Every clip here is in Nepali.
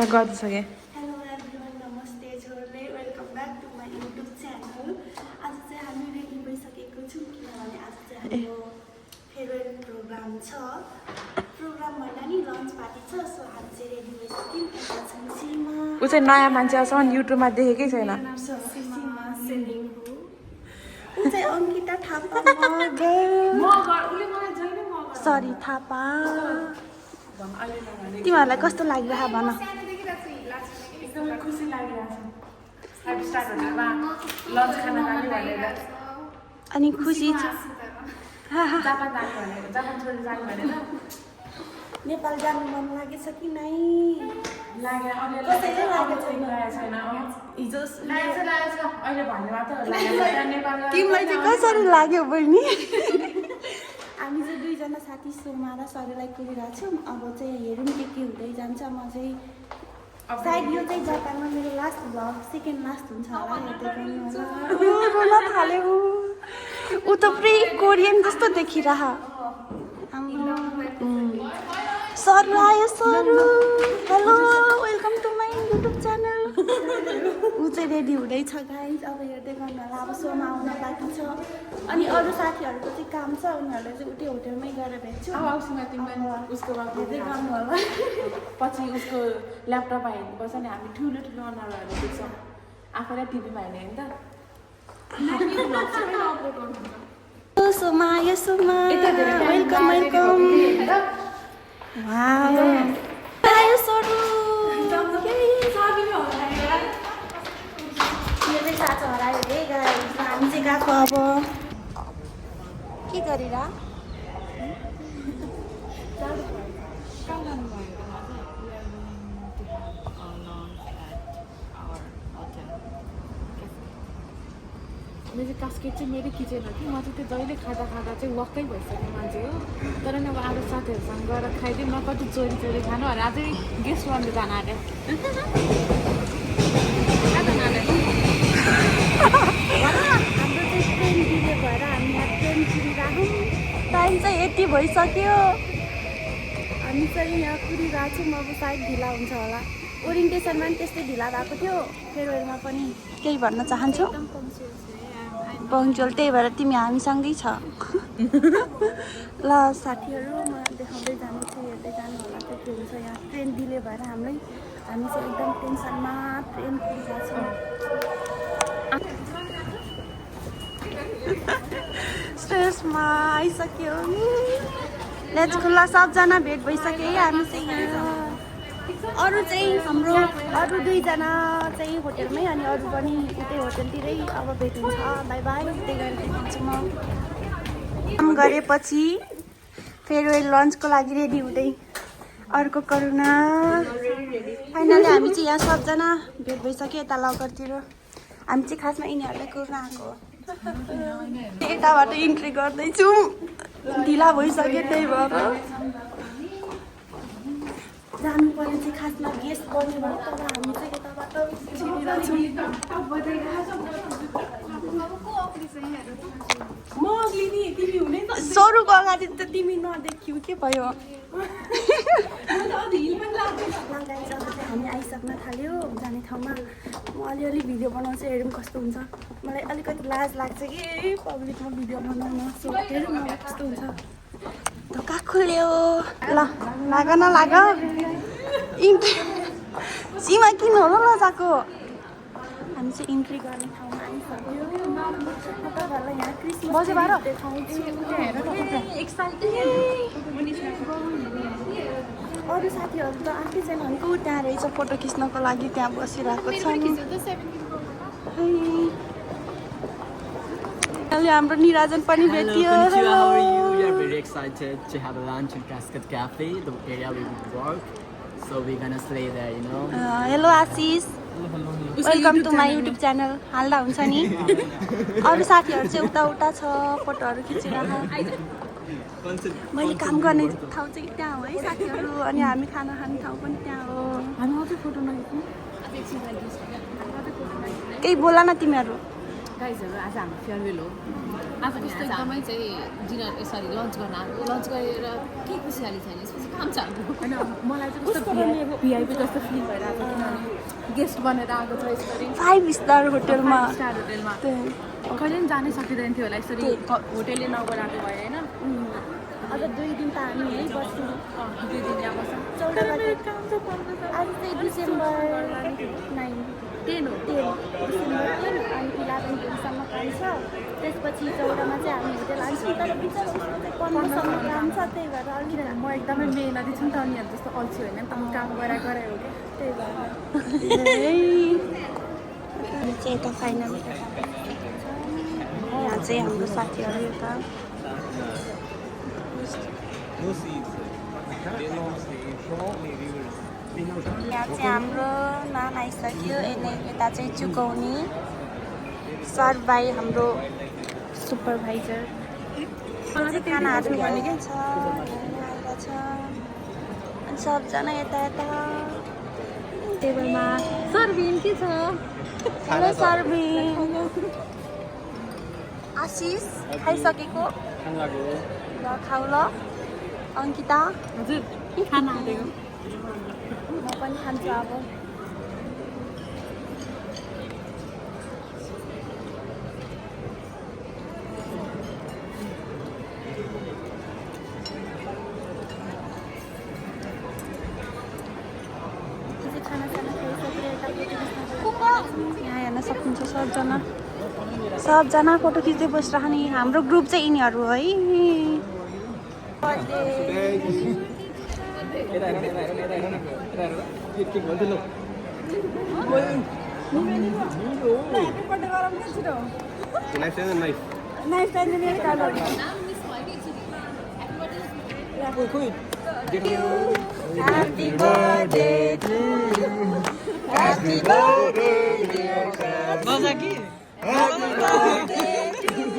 गरिदिइसकेँ। हेलो एभ्रिवान, नमस्ते छोरले, welcome back to my YouTube channel. आज चाहिँ हामी रेडी भइसकेको छौँ किनभने आज चाहिँ हाम्रो फेयरवेल प्रोग्राम छ। प्रोग्राम भन्दा नि लन्च पार्टी छ, सो हामी चाहिँ रेडी भइसक्यौँ। यता छौँ सीमा। ऊ चाहिँ नयाँ मान्छेसम्म युट्युबमा देखेकै छैन। ऊ चाहिँ अङ्किता थापा सरी थापा। तिमीहरूलाई कस्तो लागिरह भन। एकदमै खुसी लागिरहेछ। 5 स्टार होटलमा लन्च खान जाने भनेर। अनि खुसी छ। जापान जाने भनेर, जापान छोडेर जाने भनेर। नेपाल जानु मन लागेछ कि नै? लाग्यो, कसैले लागेको छैन। हिजो अहिले भन्ने मात्र हो नेपाल। तिमीलाई चाहिँ कसरी लाग्यो बहिनी? हामी चाहिँ दुईजना साथी सोमा र सरलाई कुरिरहेको छौँ। अब चाहिँ हेरौँ के हुँदै जान्छ। म चाहिँ सायद यो चाहिँ जापानमा मेरो लास्ट भ्लग, सेकेन्ड लास्ट हुन्छ होला। रोन थाल्यो ऊ त पुरै कोरियन जस्तो देखिरह। सरु आयो Saru. Hello, welcome to my YouTube channel. ऊ चाहिँ रेडी हुँदैछ गाइज। अब हेर्दै गर्नु होला। अब सोमा आउन बाँकी छ। अनि अरू साथीहरूको चाहिँ काम छ, उनीहरूलाई चाहिँ उतै होटेलमै गएर भेट्छु। उसको हेर्दै गर्नु होला। पछि उसको ल्यापटप हेर्नुपर्छ नि। हामी ठुलो ठुलो अनुहारहरू देख्छौँ। आफैलाई टिभीमा हेर्ने नि त। सोमा आयो सोमा। Welcome welcome. वाउ आयो सरु। यो चाहिँ साँचो हरायो है गाइस। हामी चाहिँ गएको अब के गरेर मेरो कास्केट चाहिँ मेरै किचन हो कि म चाहिँ त्यो जहिले खाँदा खाँदा चाहिँ वाक्कै भइसक्यो मान्छे हो। तर नि अब अरू साथीहरूसँग गएर खाइदिउँ न, कति चोरी चोरी खानु। अरे अझै गेस्ट गर्नु जान आँट्यो। हाम्रो चाहिँ ट्रेन डिले भएर हामी यहाँ ट्रेन कुरिरहेछौँ। टाइम चाहिँ यति भइसक्यो। हामी चाहिँ यहाँ कुरिरहेको छौँ। अब सायद ढिला हुन्छ होला। ओरिएन्टेसनमा पनि त्यस्तै ढिला भएको थियो, फेयरवेलमा पनि। केही भन्न चाहन्छौ? पङ्क्चुअल, त्यही भएर तिमी हामीसँगै छ। ल साथीहरू, म देखाउँदै जानेछु। हेर्दै जानु होला त्यो के हुन्छ। यहाँ ट्रेन डिले भएर हामी चाहिँ एकदम टेन्सनमा ट्रेन कुरिरहेको छौँ। स्टेजमा आइसक्यो। Let's go. ल सबजना भेट भइसक्यो है। हामी चाहिँ यहाँ अरू चाहिँ हाम्रो अरू दुईजना चाहिँ होटेलमै, अनि अरू पनि उतै होटेलतिरै अब भेट हुन्छ। By by. त्यही गरेर देखाउँछु म। काम गरेपछि फेयरवेल लन्चको लागि रेडी हुँदै अर्को करुणा। फाइनली हामी चाहिँ यहाँ सबजना भेट भइसक्यो यता लगरतिर। हामी चाहिँ खासमा यिनीहरूलाई कुर्न आएको हो। यताबाट इन्ट्री गर्दैछौँ। ढिला भइसक्यो त्यही भएर जानु पर्यो चाहिँ खासमा गेस्ट बन्यो भने। तर हामी चाहिँ यताबाट छिरिरहेछौँ। म अघि नि तिमी हुने त सरुको अगाडि त तिमी नदेखियो के भयो। हामी आइसक्न थाल्यो जाने ठाउँमा। म अलिअलि भिडियो बनाउँछु, हेरौँ कस्तो हुन्छ। मलाई अलिकति लाज लाग्छ कि पब्लिकमा भिडियो बनाउन। सो हेरौँ न कस्तो हुन्छ। ढोका खुल्यो। ल लाग न लाग। इन्ट्री सीमा किन होला लजाको। हामी चाहिँ इन्ट्री गर्ने ठाउँमा आइसक्यो। तपाईँहरूलाई यहाँ क्रिसमस देखाउँछु। अरू साथीहरू त आफै छैन भनेको त्यहाँ रहेछ फोटो खिच्नको लागि, त्यहाँ बसिरहेको छ। अहिले हाम्रो निराजन पनि भेटियो। Hello, konnichiwa, how are you? We are very excited to have a lunch in Cascade Cafe, the area where we work. So we're gonna stay there, you know. Hello Ashish, welcome to my YouTube channel. हाल्दा हुन्छ नि। अरू साथीहरू चाहिँ उता उता छ, फोटोहरू खिचिरहेको। मैले काम गर्ने ठाउँ चाहिँ त्यहाँ हो है साथीहरू। अनि हामी खाना खाने ठाउँ पनि त्यहाँ हो। हामी अझै फोटो नखिच्नु। केही बोला न तिमीहरू। गाइजहरू आज हाम्रो फेयरवेल हो। आज त्यस्तो एकदमै चाहिँ डिनर लन्च गर्न आएको। लन्च गरेर केही खुसियाली छैन। यसपछि होइन मलाई चाहिँ कस्तो भिआइपी जस्तो फिल भइरहेको छ किनभने गेस्ट बनेर आएको छ यसरी 5 स्टार होटलमा स्टार होटेलमा कहिले पनि जानै सकिँदैन थियो होला यसरी होटेलले नगराएको भयो होइन अब 2 दिन त हामी यहीँ बस्छौँ 2 दिन यहाँ बस्छ 14 गते आज चाहिँ डिसेम्बर 9 10 हो डिसेम्बर 10 अनि 11 दिनसम्म काम छ त्यसपछि 14 मा चाहिँ हामी होटेल लान्छौँ तर बिचरा उसको चाहिँ 15 सम्म काम छ त्यही भएर अलिक म एकदमै मेहनती छु नि त उनीहरू जस्तो अल्छी होइन नि त म काम गराइ हो क्या त्यही भएर अनि चाहिँ यता फाइनल यहाँ चाहिँ हाम्रो साथीहरू यता यहाँ चाहिँ हाम्रो नाम आइसक्यो यता चाहिँ चुकाउने सर भाइ हाम्रो सुपरभाइजर खानाहरू भनेकै छ आइरहेछ अनि सबजना यता यता टेबलमा सर्भिन के छ हेलो सर्भिन आशिष खाइसकेको ल खाऊ ल अङ्किता हजुर खाना आँटेको म पनि खान्छु अब यहाँ हेर्न सक्नुहुन्छ सबजना फोटो खिच्दै बसिरहने हाम्रो ग्रुप चाहिँ यिनीहरू है Happy birthday to you. Happy birthday, dear cousin. Happy birthday to you.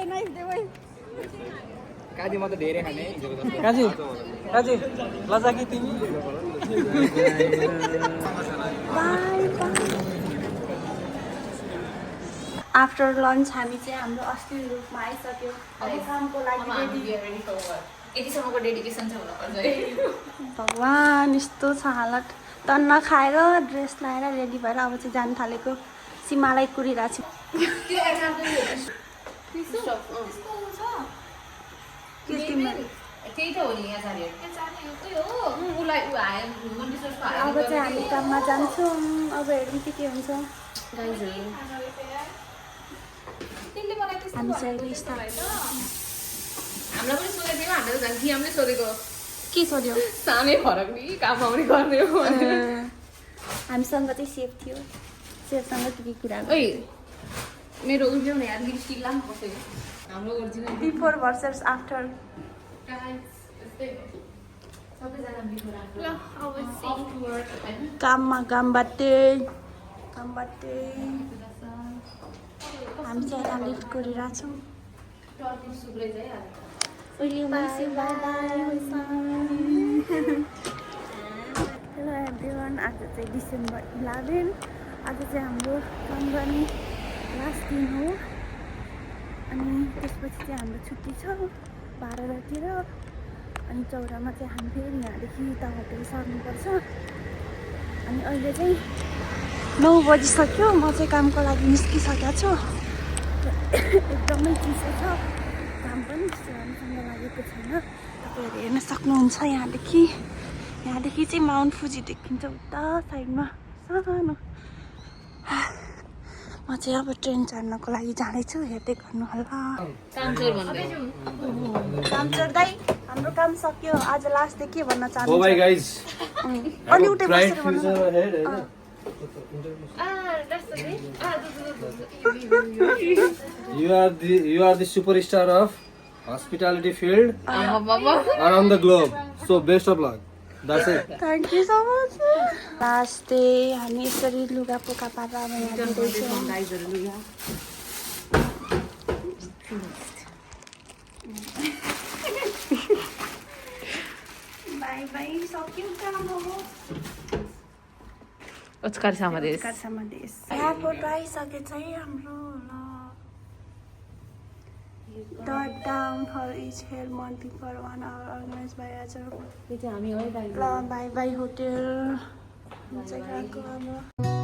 Nice day, boy. Kaji म त धेरै खाने काजी लजा कि तिमी आफ्टर लन्च हामी चाहिँ हाम्रो असली रूपमा आइसक्यो अब कामको लागि यतिसम्मको डेडिकेसन छ हुनुपर्छ है भगवान् यस्तो छ हालत टन्न खाएर ड्रेस लगाएर रेडी भएर अब चाहिँ जान थालेको सीमालाई कुरिरहेको छु त्यही त हो नि यहाँ जाने अब चाहिँ हामी काममा जान्छौँ अब हेरौँ के हुन्छ हामी चाहिँ हामीलाई पनि सोधेको थियो हामीले त झन् हामीले सोधेको के सोध्यो सानै फरक नि काम आउने गर्ने हो हामीसँग चाहिँ सेफ थियो सेफसँग के कुरा ओइ मेरो उल्ट्यो नि यार लिपस्टिक लाम कसै हाम्रो ओरिजिनल बिफोर भर्सेस आफ्टर सबैजना बिफोर आफ्नो काममा कामबाटै हामी चाहिँ यता लिफ्ट गरिरहेको छौँ हेलो एभ्रिवान आज चाहिँ डिसेम्बर 11 आज चाहिँ हाम्रो काम गर्ने लास्ट दिन हो अनि त्यसपछि चाहिँ हाम्रो छुट्टी छ 12 अनि 14 मा चाहिँ हामी फेरि यहाँदेखि यता होटेल सर्नुपर्छ अनि अहिले चाहिँ 9 बजिसक्यो म चाहिँ कामको लागि निस्किसकेको छु एकदमै चिसो छ काम पनि राम्रोसँग लागेको छैन तपाईँहरू हेर्न सक्नुहुन्छ यहाँदेखि चाहिँ माउन्ट फुजी देखिन्छ उता साइडमा सानो म चाहिँ अब ट्रेन चढ्नको लागि जाँदैछु हेर्दै गर्नु होला काम चढ्दै हाम्रो काम सक्यो आज लास्ट डे के भन्न चाहनुहुन्छ अनि उठे बसेर भन्नु You are the superstar of hospitality field around the globe. So best of luck. That's it. Thank you so much. Last day हामी यसरी लुगा पोका पारेर अब यहाँ दिँदैछौँ बाई बाई सक्यो काम अब ओस्कार सामदेश एयरपोर्ट आइसकेछ है हाम्रो ल The down for each held monthly for 1 hour organized by Azhar. यो चाहिँ हामी है दाइ ल बाई बाई होटेल चाहिँ गएको अब